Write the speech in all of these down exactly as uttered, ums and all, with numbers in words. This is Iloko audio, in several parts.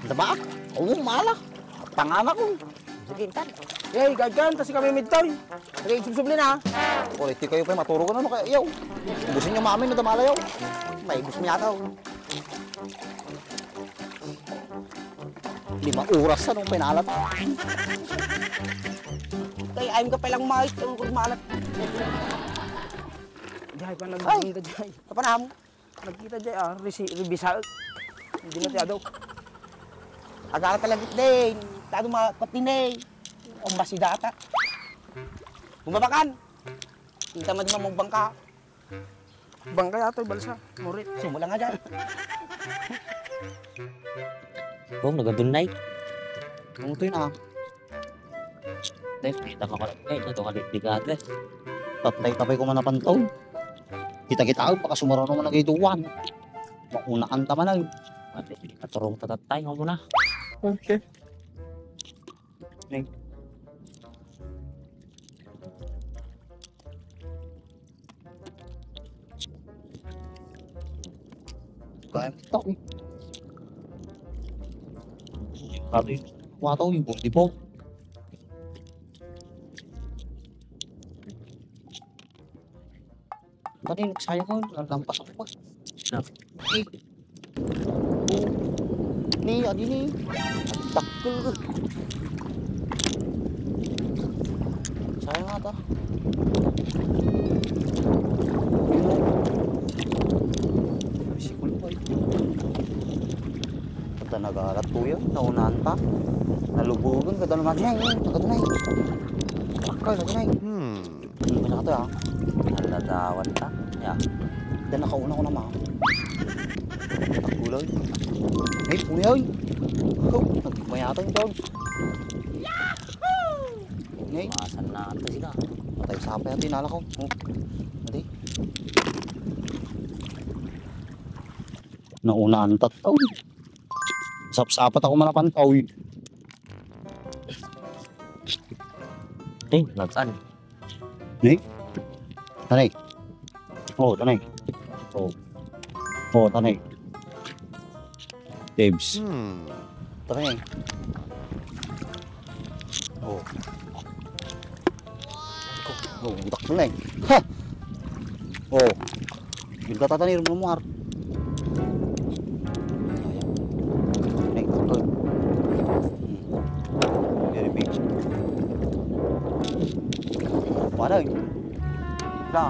Tabak? Oo, mala. Panganakon. Sige, intan. Yay, gaggan, ta si kami midtoy. Sige, igsubsubli na. Ulit kayo pa, maturugan ano kayo? Yaw. Gusto nyo mami na damala yaw. May gusto niya daw. Lima oras sa nung pinalat. Kay ayun ka palang mahit, ang kurmalat. Jay, pa Ay! nagdunda, Jay. Kapanam? Nagkita, Jay, ah, resi-, rebisaek. Hindi na tiyado. Agara talaga din. Tado ma-, patine. Ang basidata. Bumabakan. Kita mo di mamugbang ka. Bangkay ato, balsa. Murit. Simula nga dyan. Kung nagadunnay. Ang ito yun, ah. Dahil kita ka pala, eh, ito ka di, di ka, eh. Tatay tapay ko man napantaw. Kita-kita, oh, baka sumaraw naman nagay duwan. Maunaan ta man, ay. Ate, katurong tatatay, nga muna. Okay. Ning. Kaya kita, eh. Sabi, kuha tao yung forty-four. Tadi, nagsayang ko, nalampas ako pa. Na. Eh. Ni, adi ni. Dakkel ka. Sayang ata. Sikul pa eh. Kada nagalat ko yun, naunahan pa. Nalubugan, kada naman, "Nay, nay, nakatunay." Dakkel, nakatunay. Hmm. Ano ba na ito, ah? Naladawan ta. Ya. Dan nakauna ko naman. Takbuloy. Nay, punoy. Oh, nagmayatan ito. Nay. Masan na ito sila? Patay sa apay ito, inala ko. Oh. Adi. Naunaan ta ito. Sapsapat ako manapan ito. Eh, nagsan. Ni? Tanay. Oh, tanay. Oh. Oh, tanay. Debs. Hmm. Tanay. Oh. Oh, butak mo na eh. Ha! Oh. Yung tatatanay, rumumuar. Ayan. Nay, takot. Hmm. Very big. Wala eh. Wala.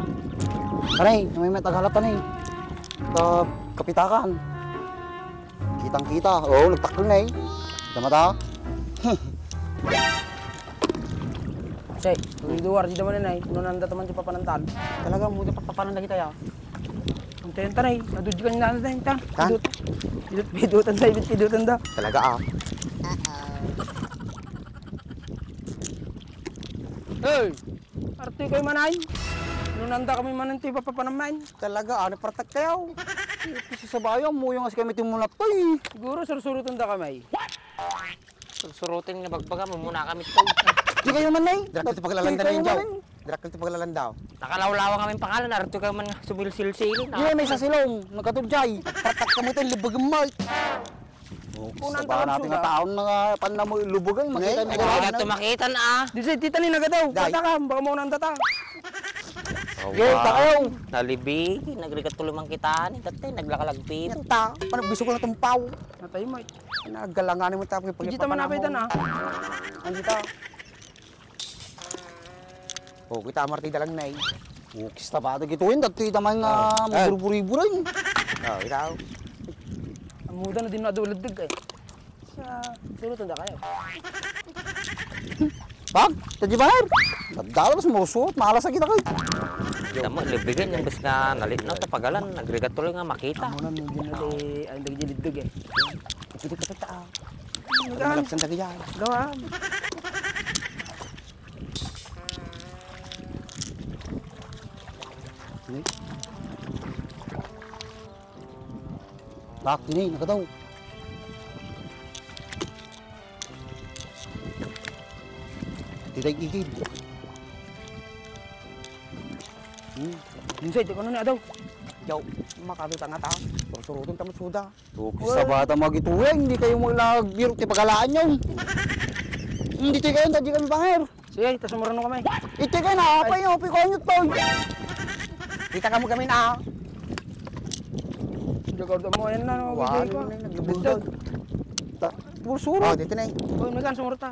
Tanay, may may tagalat tanay. Sa kapitakan. Kitang-kita. Oo, nagtakkel na eh. Damata. Say, kung duwar, di naman na eh. Nunanda taman di papanantan. Talaga, mo di papapanan lagi tayo. Ang tayo tanay, nadudyo ka na tayo ta. Tan? Idut, idut, idutan da, idut, idutan da. Talaga, ah. Hey! Arti kayo manay. Nunanda kami mananti papapanaman. Talaga, ah, napartak kayo. Ito si Sabayo, muyong as kami timunap to, eh. Siguro, sursurutan da kami. Sursurutin nga bagbaga, mumuna kami to. Di kayo man, nay. Dirak ito paglalanda na yun, Joe. Dirak ito paglalanda. Nakalawlawa kami pangalan, arto kayo man nga sumilsilsil, ah. Yun, nay, sa silong, nagkatudjay. Patak kami tayo, libag ang mic. Oh, Unang sa ba taon natin suga. Nga taon na nga, pan na mo ilubugan, makita Nay, mo. Wala na to makita na, ah. Di sa tita ni nagadaw. Day. Bata ka, baka mo nang tata. Awa. Yay, takaw. Nalibi, nagrigat tuloy man kita, ni tatay, naglakalagpit. Yata, paano biso ko na tumpaw? Natay mo, eh. Nagalangan mo tapos Hindi ta manapay tan, ah. Andita. Oh, kita marti dalang nay. Oh, kista ba? Ito yun, dati taman nga Ah. Maburburiburan. Oh, kita. Amuda na din nadulad dig, eh. Sa, surutan da kayo. Bag, tadi ba? Nagdala, mas murusot, malas kita kay. Tama, libigan yung bes nga nalit na, tapagalan, nagrigat tuloy nga makita. Amo na, medyo na di, ay, nagdilidog eh. Ipili ka ta, ah. Malapsan taga yan. Gawa. Ni? Bak, ini, nakataw. Di tayo igid. Hmm. Inside, ano na daw? Yaw, makatuta nga ta. Sursuruton ta met suda. Tukis sa bata magituweng, di kayo mo ilagbiro ti pagalaanyo. Hindi ti kayo, hindi kami pangir. Sige, ta sumurano kami. Iti kayo na, apay nyo, apay ko nyo to. Kita ka mo kami na. Jakarta mo, yan na, no? Wala, Bigay ko. Ano na, naglubog. Ta-, Pursuro. Oh, dito na eh. Oh, may kan, sumurot ta.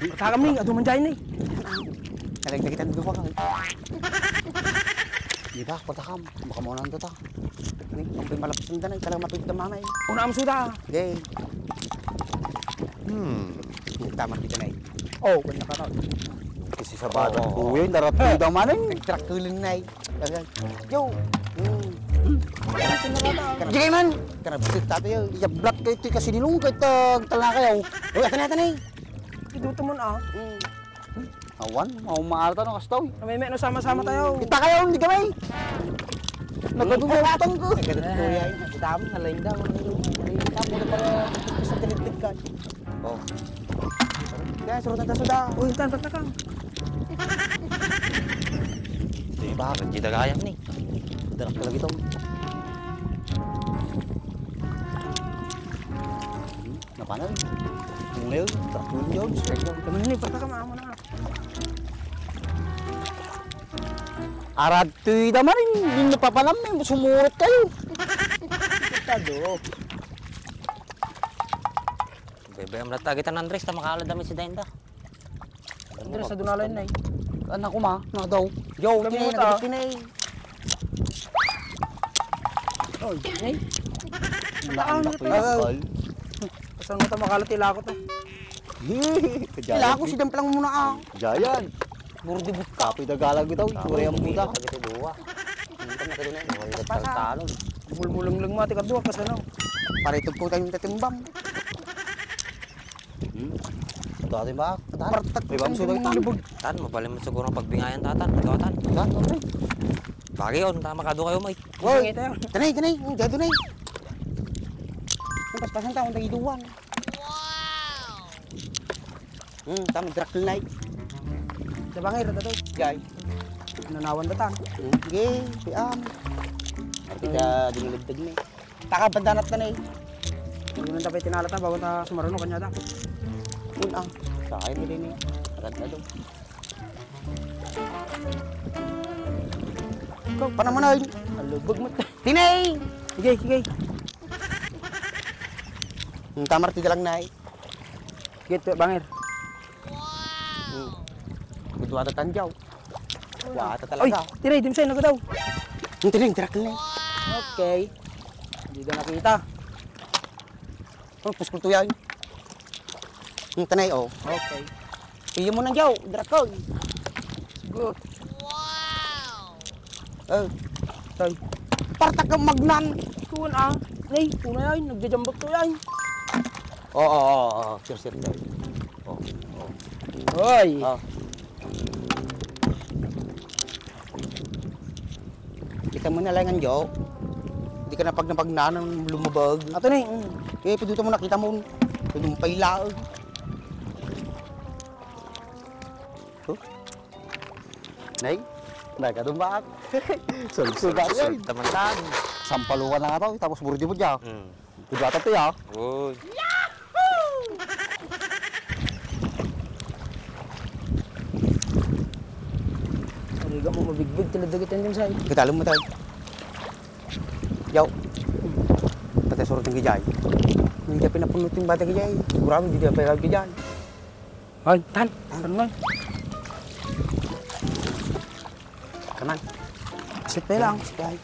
Porta kami, adu man dyan eh. Nalagdagitan dito pa. Di ba, porta kam. Baka mo nang ta. Ni, ang pin malapis ng danay, talaga mapit ka mamay. Una am suda. Okay. Hmm. Tama dito na eh. Oh, kanya ka na. Kasi sa bata, oh, kuya, darat ko daw man eh. Nagtrakulin na eh. Yo. Hmm. Di kayo man. Kana bisit tayo yo. Iya black kayo ti kasi nilong kay tag tala kayo. Uy, atan, atan eh. Iduto mo na. Hmm. Awan, maumaarta no kastaw. Kami may ano sama-sama tayo. Kita kayo, hindi kami. Nagkadugutang ko. Nagkadugutang ko yan. Kita mo, nalain daw. Nalain daw. Para sa tinitig ka. Oh. Kaya, surutan ta suda. Uy, tan, tan, tan. Di ba? Hindi na kaya ni. Darak talaga ito. Napanan? Ngayon, darak mo yun. Strike lang. Kami na, ipataka, maamo na. Arad to ida manin, yung napapanam, eh, sumurot kayo. Tado. Bebe, amlat ta kita ni Andres, ta makaalad kami si Denda. Andres, sa dunalay na eh. Anak ko ma, na daw. Yo, kami kinay, mo ta. Nagabit kinay. Oh, kinay. Wala ang laki ng bal. Saan mo ta makalat, ilakot eh. Ilakot si Demplang muna ah. Giant. Puro dibut ka. Kapoy dagalag ito, itsura yung buta. Kita dua. Hindi ka na kadunay. Talon. Mulmulangleng mo, ati kadua, kasano? Paritog ko kayong tatimbang. Hmm? Ito atin ba? Partak. May bang sulat tan. Tan, mabalin mo siguro ang pagbingayan, tatan. Ito, tan. Tan, okay. Bagay, oh, tama ka doon kayo, Mike. Wow. Sige, tayo. Tanay, tanay. Ang gado na eh. Ang paspasan tayo, ang tagiduan. Hmm, tama, Dracul Knight. Sa bangir, ito to. Jay. Nanawan na tan. Hmm, sige, si Am. Ati ka, dinulagdag na eh. Taka, pandanat na na eh. Hindi man tapay tinala ta, bawal ta sumaruno kanya ta. Yun ah, sa akin na din eh. Agad na doon. Ikaw, panamanay. Alubog mo. Tinay! Sige, sige. Ang tamar ti dalang na eh. Sige, tuwa, bangir. Hmm. Kuduwa ta tanjaw. Kuha ta talaga. Oy, tiray, dimsay, nagadaw. Ang tiring, tirak na eh. Okay. Hindi ka nakita. Oh, paskulto yan. Ang tanay, oh. Okay. Iyo mo nang jaw, drakon. Good. Oh. Tay. Partak kang magnan. Kuwan, ah. Nay, una yan. Nagjajambak to yan. Oo, oo, oo. Sure, sure, sure. Oh, oh. Hoy! Oh. Kita mo na lang ang jaw. Hindi ka na pag napagnanan, lumabag. Ato na eh. Mm. Eh, paduta mo, nakita mo. Padumpay laag. Huh? Nay, nagkadumbak. Sulsud na yan. Sulsud naman lang. Sampalukan na nga to, tapos burdi mo dyan. Mm. Kudata to ya. Uy. Ariga mo mabigbig, talaga kita yung sa. Kita, alam mo tayo. Yaw. Pati surut ng gijay. Hindi pinapunot yung bata gijay. Sigurado hindi pinapunot gijay. Ay, tan. Tan. Ano na? Kanan. Sipay lang. Sipay.